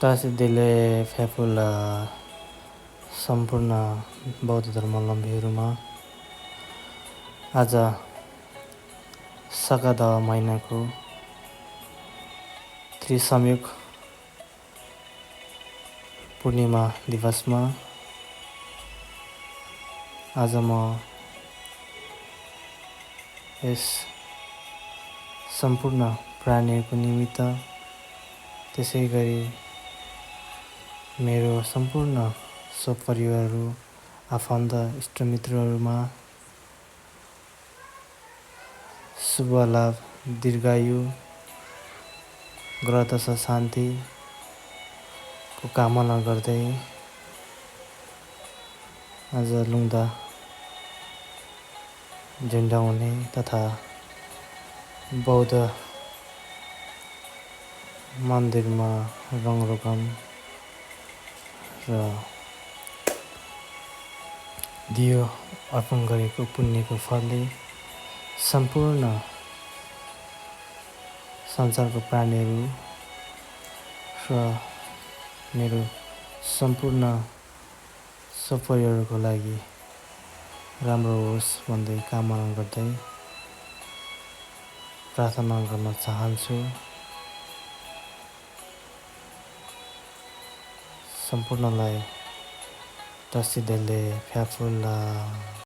टासिदिले फ्याफुला सम्पूर्ण बौद्ध धर्मावलम्बीहरूमा आज सगादावा महिनाको त्रिसंयोग पूर्णिमा दिवसमा आज म यस सम्पूर्ण प्राणीहरूको निमित्त त्यसै गरी मेरो सम्पूर्ण सपरिवारहरू आफन्त इष्टमित्रहरूमा शुभ लाभ दीर्घायु ग्रह दशा शान्तिको कामना गर्दै आज लुङ्दा झुन्डाउने तथा बौद्ध मन्दिरमा रङरोगन र दियो अर्पण गरेको पुण्यको फलले सम्पूर्ण संसारको प्राणीहरू र मेरो सम्पूर्ण सपरिवारको लागि राम्रो होस् भन्दै कामना गर्दै प्रार्थना गर्न चाहन्छु। सम्पूर्णलाई टासिदिले फ्याफुला।